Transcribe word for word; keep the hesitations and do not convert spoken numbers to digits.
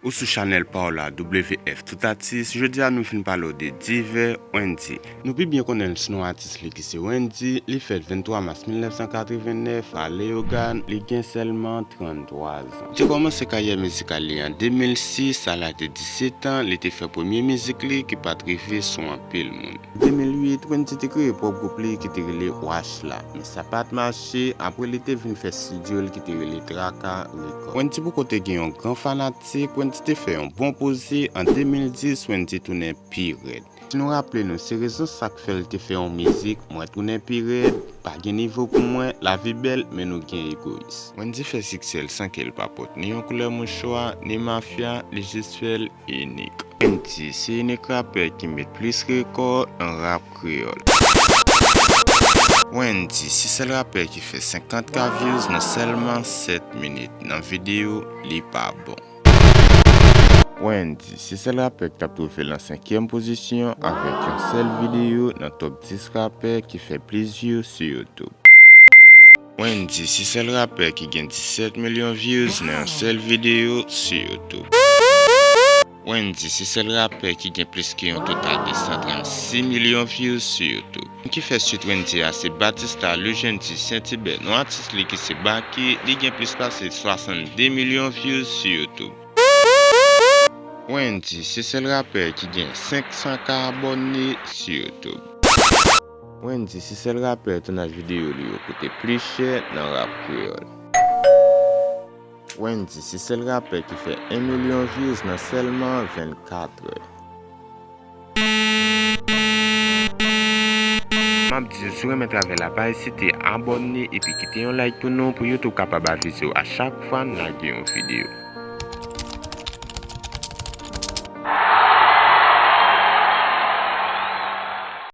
Ou sou chanèl pa w la, W F Tout Atis. Jodi a nou vin pale w de Divè Wendy. Nou pi byen konnen l sou non atis li ki se Wendy. Li fèt venntwa mas mil nèf san katreven nèf a Leyogàn. Li gen sèlman tranntwa zan. Li te kòmanse karyè mizikal li an de mil sis, sa lè te disèt an. Li te fè premye mizik li ki pa t rive sou anpil moun. De mil uit, Wendy te kreye pwòp gwoup li ki te rele Wach La, men sa pa t mache. Apre, li te vin fè estidyo l ki te rele Traka Record. Wendy poko te gen yon gran fanatik, Wendy te fè yon bon poze. An de mil dis, Wendy tounen pi rèd. Si nou raple nou, se rezon sa k fè l te fè yon mizik, Mwen tounen pi rèd, pa gen nivo pou mwen, lavi bèl, men nou gen egoyis. Wendy fè siksè l san ke l pa pot ni yon koulè mouchwa, ni mafya, li jis fè l inik. Wendy se inik rapè ki met plis rekò nan rap kreyòl. Wendy se sèl rapè ki fè senkant K views nan sèlman sèt minit nan videyo Li Pa Bon. Wendy se sèl rapè ki t ap twouve l nan senkyèm pozisyon avèk yon sèl videyo nan top dis rapè ki fè plis view sou YouTube. Wendy se sèl rapè ki gen disèt milyon views nan yon sèl videyo sou YouTube. Wendy se sèl rapè ki gen plis ke yon total de san trannsis milyon views sou YouTube. Moun ki fè swit Wendy a se Batista Lujendi Sentibè, non atis li ki se Baky, li gen plis pase swasanndde milyon views sou YouTube. Wendy se sèl rapè ki gen senk san K abòne sou YouTube. Wendy se sèl rapè tounaj videyo li yo koute plis chè nan rap kreyòl. Wendy se sèl rapè ki fè en milyon views nan sèlman vennkat è. M ap di w, si w renmen travay la, pa ezite abòne epi kite yon like pou nou, pou YouTube kapab avize w a chak fwa n lage yon videyo.